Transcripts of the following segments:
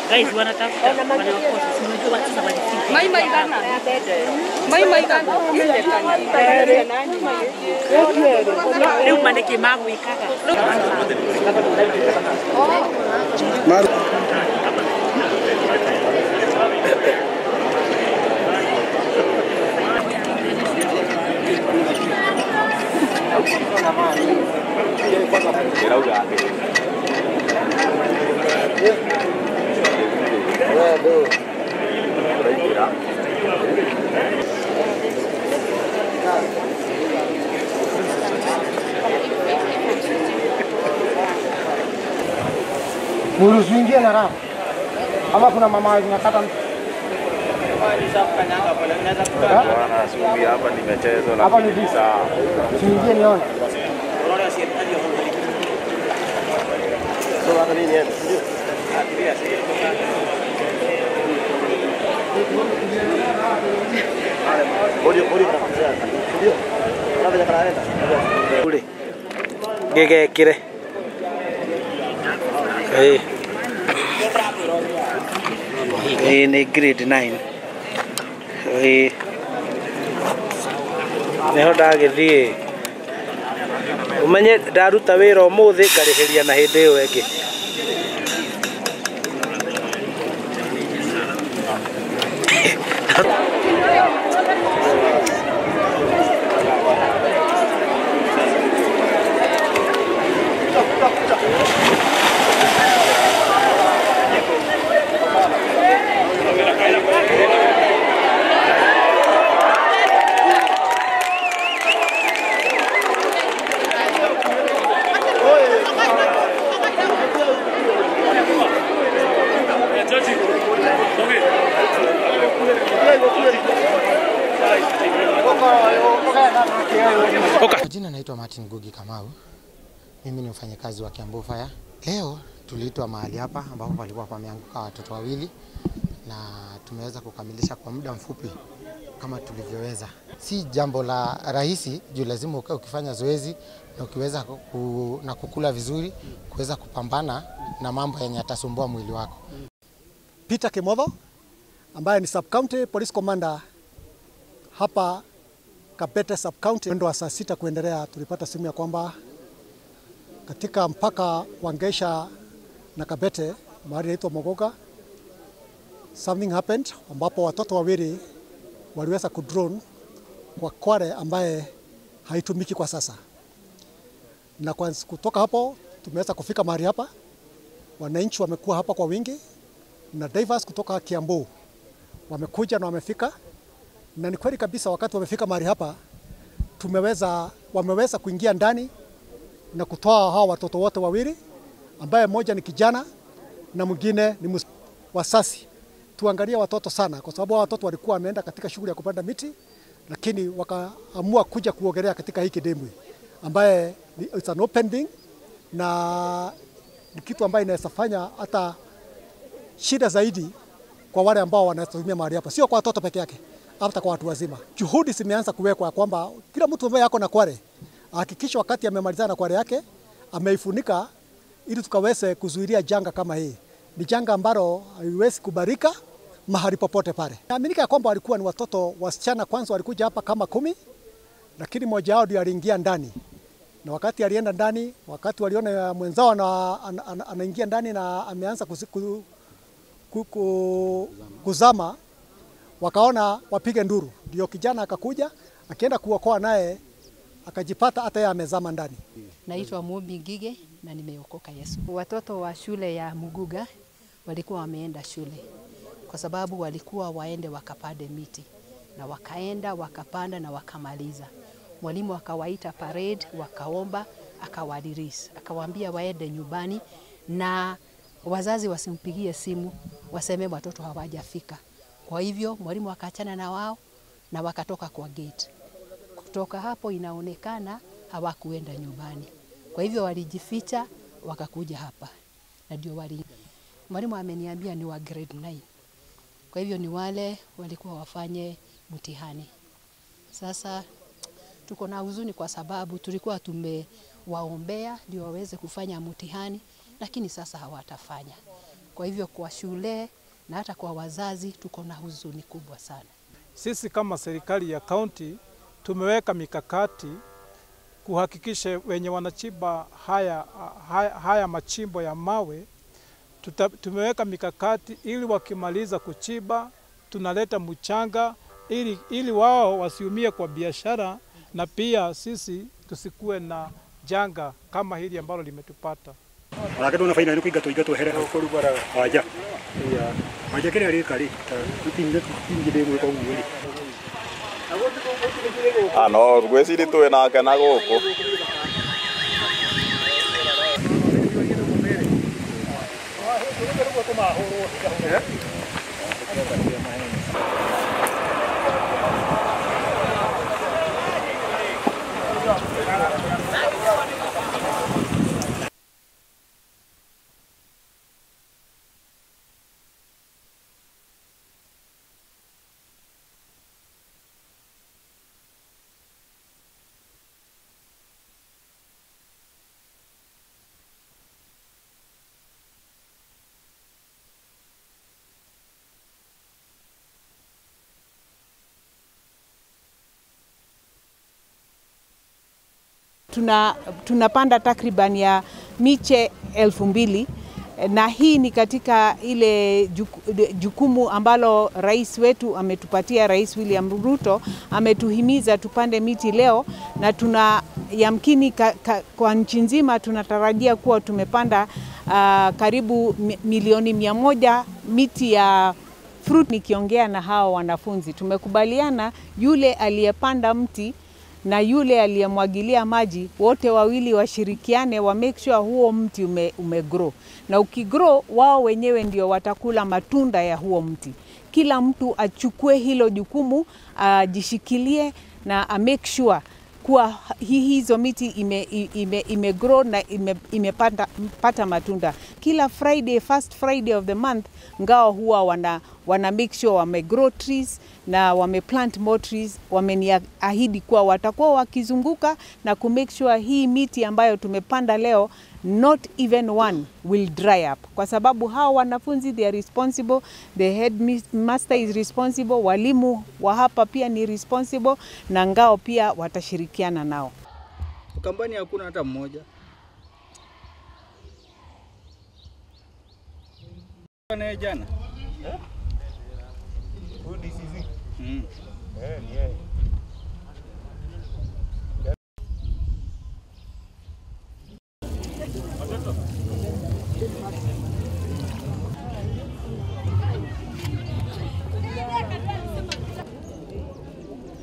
Guys, wanatafuta wanakosa, si unajua watu sasa walifika. Mai mai gana. Mai mai gana. Leo maneke magu ikaga. Muruhusu na raha. Ama kuna mama zinakata mtu. Bwana sumi hapa ni michezo la hapa ni sawa. Siingie nione. Sio hata nini yetu. Ndio. Gege kire. Eh. Ni grade 9. Eh. Niho ndagithie. Umenye ndaruta wira umuthi ngarihiria na hindi iyo ingi. Jina naitwa Martin Gugi Kamau. Mimi ni mfanyakazi wa Kiambu Fire. Leo tuliitwa mahali hapa ambapo palikuwa pameanguka watoto wawili na tumeweza kukamilisha kwa muda mfupi kama tulivyoweza. Si jambo la rahisi juu lazima ukifanya zoezi na ukiweza na kukula vizuri kuweza kupambana na mambo yenye yatasumbua mwili wako. Peter Kimotho ambaye ni Sub County Police Commander hapa Kabete Sub County. Mwendo wa saa 6 kuendelea tulipata simu ya kwamba katika mpaka wa Ngeisha na Kabete mahali inaitwa Mogoga something happened ambapo watoto wawili waliweza kudrone kwa kware ambaye haitumiki kwa sasa. Na kwa kutoka hapo tumeweza kufika mahali hapa. Wananchi wamekuwa hapa kwa wingi na divers kutoka Kiambu wamekuja na wamefika. Na ni kweli kabisa wakati wamefika mahali hapa wameweza kuingia ndani na kutoa hawa watoto wote wawili ambaye mmoja ni kijana na mwingine ni wasasi. Tuangalie watoto sana kwa sababu watoto walikuwa wameenda katika shughuli ya kupanda miti lakini wakaamua kuja kuogelea katika hiki dimbwi ambaye it's an open thing na ni kitu ambaye inaweza fanya hata shida zaidi kwa wale ambao wanatumia mahali hapa, sio kwa watoto peke yake, hata kwa watu wazima. Juhudi zimeanza kuwekwa kwamba kila mtu ambaye yako na kware hakikisha wakati amemalizana na kware yake ameifunika ili tukaweze kuzuilia janga kama hii. Ni janga ambalo haiwezi kubarika mahali popote pale. Naaminika kwamba walikuwa ni watoto wasichana kwanza walikuja hapa kama 10, lakini mmoja wao ndiye aliingia ndani. Na wakati alienda ndani, wakati waliona mwenzao anaingia ndani na ameanza kuzama, wakaona wapige nduru. Ndio kijana akakuja, akienda kuokoa naye akajipata hata yeye amezama ndani. Naitwa Mumbi Ngige na nimeokoka Yesu. Watoto wa shule ya Muguga walikuwa wameenda shule kwa sababu walikuwa waende wakapande miti, na wakaenda wakapanda na wakamaliza. Mwalimu akawaita parade, wakaomba akawarelease, akawaambia waende nyumbani na wazazi wasimpigie simu waseme watoto hawajafika. Kwa hivyo mwalimu akaachana na wao na wakatoka kwa gate. Kutoka hapo inaonekana hawakuenda nyumbani. Kwa hivyo walijificha wakakuja hapa. Na ndio wali mwalimu ameniambia ni wa grade 9. Kwa hivyo ni wale walikuwa wafanye mtihani. Sasa tuko na huzuni kwa sababu tulikuwa tumewaombea ndio waweze kufanya mtihani, lakini sasa hawatafanya. Kwa hivyo kwa shule na hata kwa wazazi tuko na huzuni kubwa sana. Sisi kama serikali ya county tumeweka mikakati kuhakikisha wenye wanachimba haya machimbo ya mawe, tumeweka mikakati ili wakimaliza kuchimba tunaleta mchanga ili wao wasiumie kwa biashara, na pia sisi tusikuwe na janga kama hili ambalo limetupata. Onake ndona faina nĩ kũingatwo ingatwo here hau wanja wanja kĩrĩa gĩka rĩ tingĩ gwĩka ũguo rĩ. No ngwĩciria twĩ nake na gũkũ. Tunapanda takriban ya miche 2000, na hii ni katika ile jukumu ambalo rais wetu ametupatia. Rais William Ruto ametuhimiza tupande miti leo, na tuna yamkini kwa nchi nzima tunatarajia kuwa tumepanda karibu milioni 100 miti ya fruit. Nikiongea na hao wanafunzi tumekubaliana yule aliyepanda mti na yule aliyemwagilia maji, wote wawili washirikiane wa make sure huo mti umegrow. Na ukigrow, wao wenyewe ndio watakula matunda ya huo mti. Kila mtu achukue hilo jukumu, ajishikilie na a make sure kuwa hizo miti imegrow na imepata matunda. Kila Friday, first Friday of the month, Ngao huwa wana make sure wamegrow trees na wameplant more trees. Wameniahidi kuwa watakuwa wakizunguka na ku make sure hii miti ambayo tumepanda leo, not even one will dry up. Kwa sababu hao wanafunzi, they are responsible, the headmaster is responsible, walimu wa hapa pia ni responsible, na Ngao pia watashirikiana nao. Ukambani hakuna hata mmoja. Na jana. Huyu DCC. Ni yeye.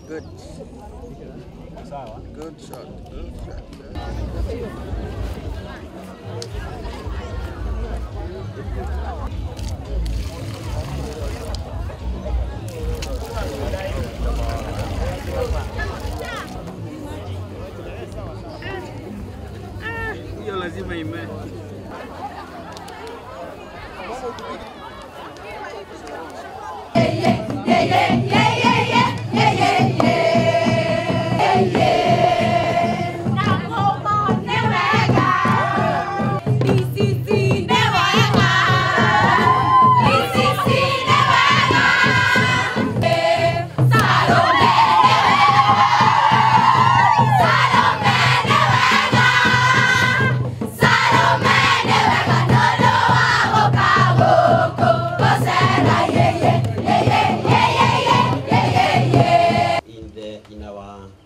Good. Good shot. Good shot. Hiyo lazima ime.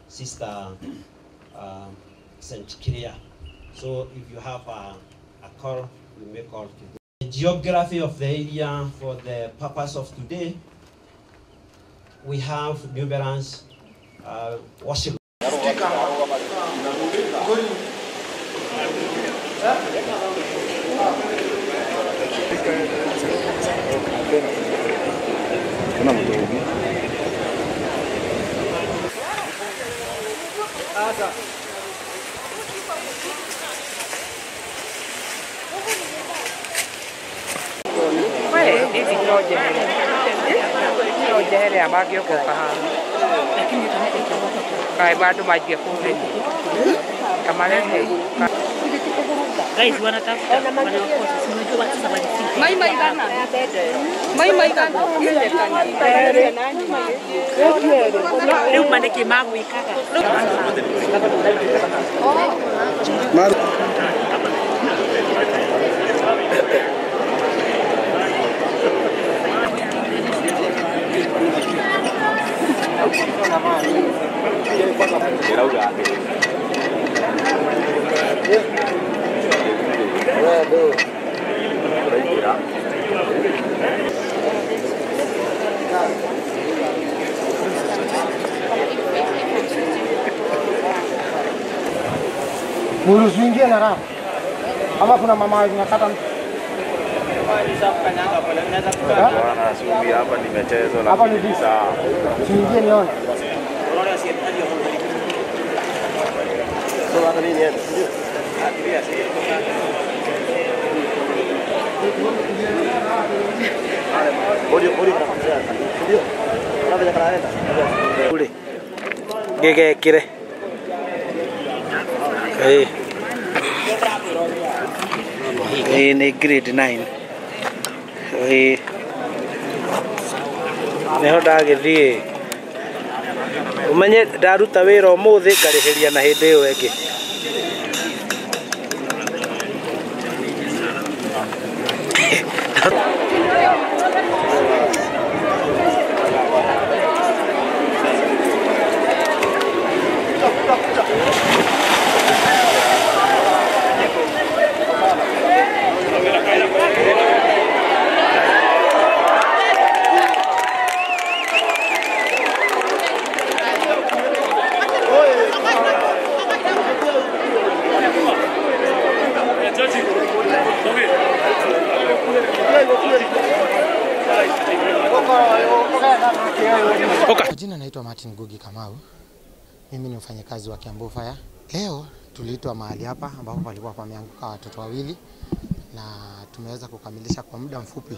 Sister St. Kiria. So if you have a call, we may call to the geography of the area for the purpose of today. We have numerous washing. Kuna mtu huyu. Njehere amangĩokoka haha kaĩ bandũ manjie kũgeria kamarehe. Guys, wanatafuta wanaokosa, si unajua watu sasa walifika. Mai maigana. Mai maigana. Rĩu ma nĩkĩ magwĩkaga? Muruhusu na raha. Ama kuna mama zinakata. Bwana sumi hapa ni michezo Hapa ni sawa. Siingie nione. Ule. Ngegekire. Eh. Ni grade 9. Eh. Niho ndagĩthiĩ. Umenye ndaruta wĩra ũmũthĩ ngarĩhĩria na hĩndĩ ĩyo ĩngĩ. Jina naitwa Martin Ngugi Kamau. Mimi ni mfanyakazi wa Kiambu Fire. Leo tuliitwa mahali hapa ambapo palikuwa pameanguka watoto wawili na tumeweza kukamilisha kwa muda mfupi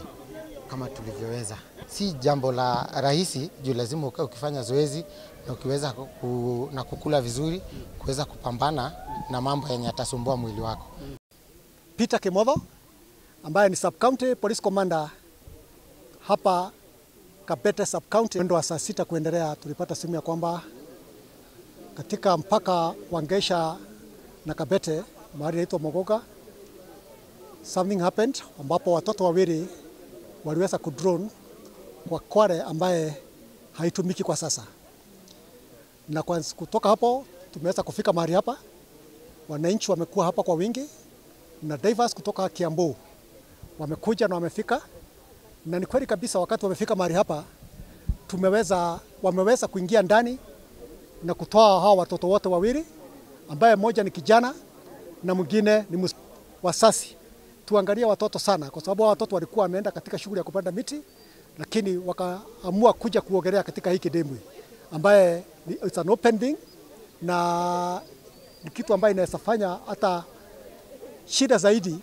kama tulivyoweza. Si jambo la rahisi juu lazima ukifanya zoezi na ukiweza na kukula vizuri kuweza kupambana na mambo yenye yatasumbua mwili wako. Peter Kimotho ambaye ni Sub County Police Commander hapa Kabete Sub County. Mwendo wa saa 6 kuendelea tulipata simu ya kwamba katika mpaka wa Ngeisha na Kabete mahali inaitwa Mogoga something happened ambapo watoto wawili waliweza kudrone kwa kware ambaye haitumiki kwa sasa. Na kwa kutoka hapo tumeweza kufika mahali hapa. Wananchi wamekuwa hapa kwa wingi na divers kutoka Kiambu wamekuja na wamefika. Na ni kweli kabisa wakati wamefika mahali hapa wameweza kuingia ndani na kutoa hawa watoto wote wawili ambaye mmoja ni kijana na mwingine ni wasasi. Tuangalie watoto sana kwa sababu watoto walikuwa wameenda katika shughuli ya kupanda miti lakini wakaamua kuja kuogelea katika hiki dimbwi ambaye it's an open thing na ni kitu ambaye inaweza fanya hata shida zaidi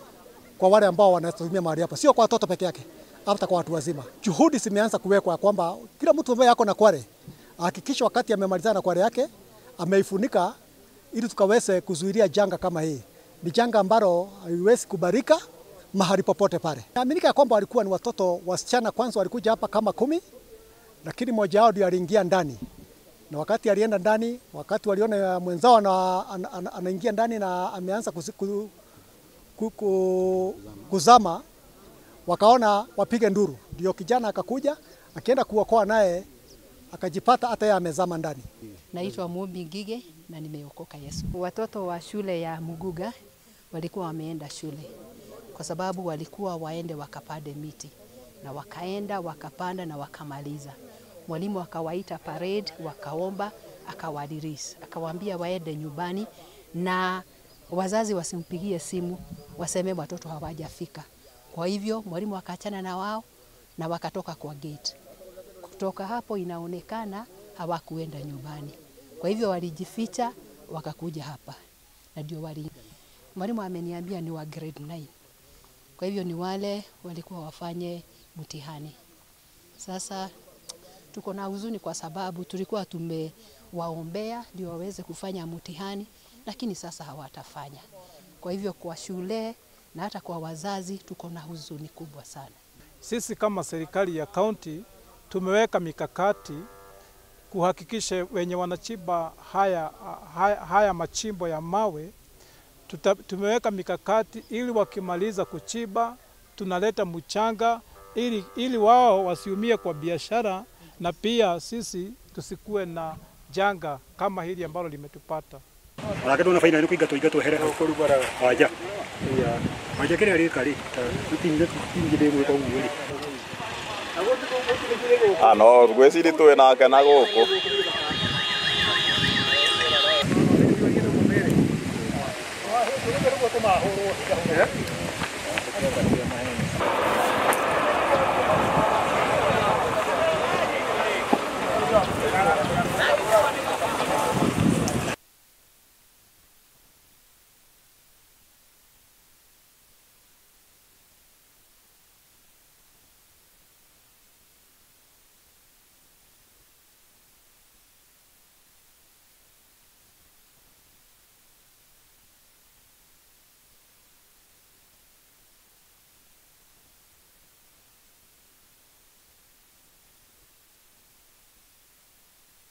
kwa wale ambao wanatumia mahali hapa, sio kwa watoto peke yake, hata kwa watu wazima. Juhudi zimeanza kuwekwa kwamba kila mtu ambaye yako na kware hakikisha wakati amemalizana na kware yake ameifunika ili tukaweze kuzuilia janga kama hii. Ni janga ambalo haiwezi kubarika mahali popote pale. Naaminika kwamba walikuwa ni watoto wasichana kwanza walikuja hapa kama 10, lakini mmoja wao ndiye aliingia ndani. Na wakati alienda ndani, wakati waliona mwenzao anaingia ndani na ameanza kuzama, wakaona wapige nduru. Ndio kijana akakuja, akienda kuokoa naye akajipata hata yeye amezama ndani. Naitwa Mumbi Ngige na nimeokoka Yesu. Watoto wa shule ya Muguga walikuwa wameenda shule kwa sababu walikuwa waende wakapande miti, na wakaenda wakapanda na wakamaliza. Mwalimu akawaita parade, wakaomba, akawadirisi, akawaambia waende nyumbani na wazazi wasimpigie simu waseme watoto hawajafika. Kwa hivyo mwalimu akaachana na wao na wakatoka kwa gate. Kutoka hapo inaonekana hawakuenda nyumbani. Kwa hivyo walijificha wakakuja hapa. Na ndio wali mwalimu ameniambia ni wa grade 9. Kwa hivyo ni wale walikuwa wafanye mtihani. Sasa tuko na huzuni kwa sababu tulikuwa tumewaombea ndio waweze kufanya mtihani, lakini sasa hawatafanya. Kwa hivyo kwa shule na hata kwa wazazi tuko na huzuni kubwa sana. Sisi kama serikali ya kaunti tumeweka mikakati kuhakikisha wenye wanachimba haya machimbo ya mawe, tumeweka mikakati ili wakimaliza kuchimba tunaleta mchanga ili wao wasiumie kwa biashara, na pia sisi tusikuwe na janga kama hili ambalo limetupata. Onake ndona faina nĩ kũingatwo ingatwo ehere hau wanja wanja kĩrĩa rĩka rĩ tingĩ gwĩka ũguo rĩ. No ngwĩciria twĩ nake na gũkũ.